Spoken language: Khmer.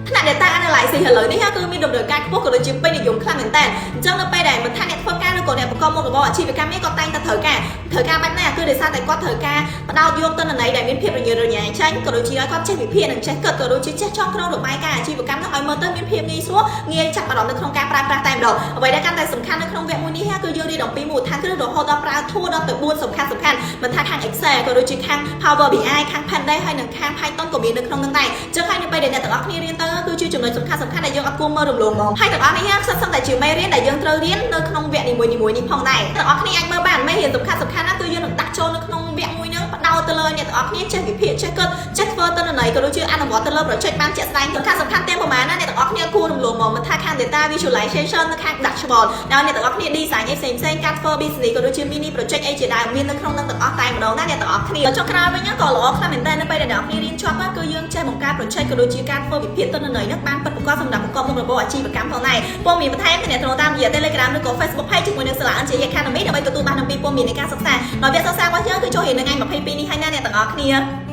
ថ្នាក់ data analysis ឥឡូវនេះគឺមានតម្រូវការខ្ពស់ក៏ដូចជាពេញនិយមខ្លាំងមែនតើអញ្ចឹងនៅពេលដែលមិនថាអ្នកធ្វើការឬក៏អ្នកប្រកបមុខរបរអាជីវកម្មនេះក៏តែងតែត្រូវការបែបណាគឺដោយសារតែគាត់ត្រូវការផ្ដោតយកទិន្នន័យដែលមានភាពរញ៉េរញ៉ៃចេញក៏ដូចជាឲ្យគាត់ចេះវិភាគនិងចេះគិតក៏ដូចជាចេះចងក្រងរបាយការណ៍អាជីវកម្មនោះឲ្យមើលទៅមានភាពងាយស្រួលងាយចាប់អារម្មណ៍នៅក្នុងការប្រើប្រាស់តែម្ដងអ្វីដែលកាន់តែសំខាន់នៅក្នុងវគ្គមួយនេះគឺយើងរៀនអំពីមូលដ្ឋានគ្រឹះរហូតដល់ប្រើ tool ដល់ទៅ4សំខាន់សំខាន់មិនថាខាង Excel ក៏ដូចជាខាង Power BI ខាង Pandas ហើយនិងខាង Python ក៏មាននៅក្នុងនឹងដែរអញ្ចឹងហើយនៅពេលដែលអ្នកទាំងអស់គ្នារៀនទៅគឺជាចំណុចសំខាន់សំខាន់ដែលយើងអត់គួរមើលរំលងហ្មងហើយទាំងអស់នេះសុទ្ធសឹងតែជាមេរៀនដែលយើងត្រូវរៀននៅក្នុងវគ្គនីមួយៗនេះផងដែរទាំងអស់គ្នាអាចមើលបានមេរៀនសំខាន់សំខាន់ណាគឺយើងនឹងដាក់ចូលនៅក្នុងវគ្គមួយហ្នឹងផ្ដោតទៅលើអ្នកទាំងអស់គ្នាចេះវិភាគចេះគិតចេះធ្វើទិន្នន័យក៏ដូចជាអនុវត្តទៅលើ project បានជាក់ស្ដែងសំខាន់សំខាន់ទាំងប្រហែលណាអ្នកទាំងអស់គ្នាគួររំលងហ្មងមិនថាខាង data visualization នៅខាង dashboard ដល់អ្នកទាំងអស់គ្នា design អីផ្សេងផ្សេងការធ្វើ business ក៏ដូចជា mini project អីជាដើមមាននៅក្នុងនឹងទាំងអស់តែម្ដងណាអ្នកទាំងអស់គ្នាចុងក្រោយវិញក៏ល្អខ្លាំងមែនតើនៅពេលដែលអ្នកទាំងអស់គ្នារៀនជាប់គឺយើងចេះបង្កើត project ក៏ដូចជាការធ្វើវិភាគទិន្នន័យនឹងបានពិតប្រាកដសម្រាប់ប្រកបមុខរបរអាជីវកម្មផងដែរព័ត៌មានបន្ថែមអ្នកទាំងតាមរយៈ Telegram ឬក៏ Facebook Page ជាមួយនឹងសាលា NJ Academy ដើម្បីទទួលបានអំពីព័ត៌មាននៃការសិក្សាដោយវគ្គសិក្សារបស់យើងគឺចូលរៀននៅថ្ងៃ22នេះហើយណាអ្នកទាំងអស់គ្នា។